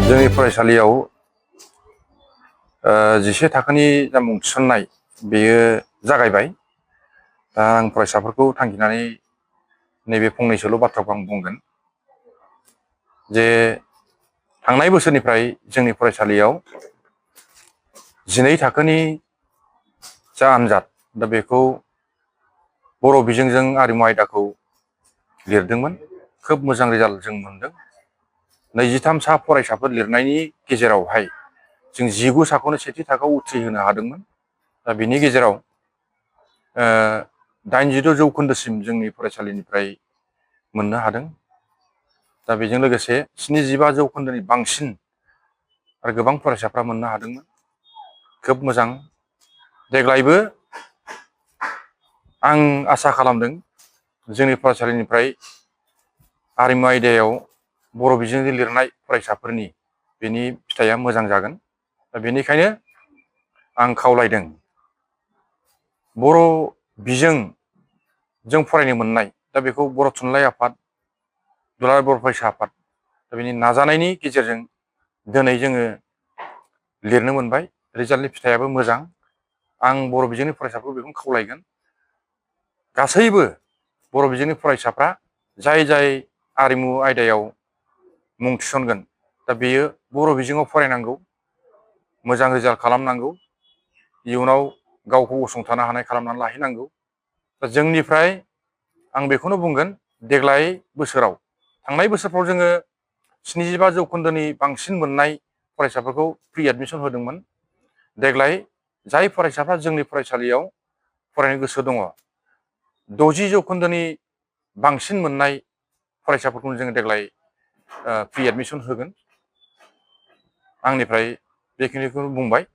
जोंनि फरायसालियाव 11 थाखोनि जा मुं थिसननाय बेयो जागायबाय। दा आं फरायसाफोरखौ थांखिनानै नैबे फंनैसोल' बाथ्राखौ आं बुंगोन जे थांनाय बोसोरनिफ्राय जोंनि फरायसालियाव 12 थाखोनि जा आनजाद दा बेखौ बर' बिजोंजों आरिमु आयदाखौ लिरदोंमोन। खोब मोजां रिजाल्ट जों मोनदों। 23 सा फरायसाफोर लिरनायनि गेजेरावहाय जों 19 साखौनो सेथि थाखोआव उथ्रिहोनो हादोंमोन। दा बिनि गेजेराव 86 जौखोन्दोसिम जोंनि फरायसालिनिफ्राय मोननो हादों। दा बेजों लोगोसे 75 जौखोन्दोनि बांसिन आरो गोबां फरायसाफ्रा मोननो हादोंमोन। खोब मोजां। देग्लायबो आं आसा खालामदों जोंनि फरायसालिनिफ्राय आरिमु आयदायाव बर' बिजोंजों लिरनाय फरायसाफोरनि बेनि फिथाइया मोजां जागोन। दा बेनिखायनो आं खावलायदों बर' बिजोंजों फरायनो मोननाय दा बेखौ बर' थुनलाइ आफाद, दुलाराय बर' फरायसा आफाद दा बेनि नाजानायनि गेजेरजों दिनै जोङो लिरनो मोनबाय। रिजाल्टनि फिथाइयाबो मोजां। आं बर' बिजोंनि फरायसाफोरखौ बेखौनो खावलायगोन गासैबो बर' बिजोंनि फरायसाफ्रा जाय जाय आरिमु आयदायाव मुं थिसनगोन दा बेयो बर' बिजोङाव फरायनांगौ, मोजां रिजाल्ट खालामनांगौ, इयुनाव गावखौ गसंथानो हानाय खालामनानै लाहैनांगौ। दा जोंनिफ्राय आं बेखौनो बुंगोन देग्लाय बोसोराव थांनाय बोसोरफ्राव जोङो 75 जौखोन्दोनि बांसिन मोननाय फरायसाफोरखौ फ्रि एडमिसन होदोंमोन। देग्लाय जाय फरायसाफ्रा जोंनि फरायसालियाव फरायनो गोसो दङ 60 जौखोन्दोनि बांसिन मोननाय फरायसाफोरखौनो जोङो देग्लाय फ्रि एडमिसन होगोन। आंनिफ्राय बेखिनिखौ बुंबाय।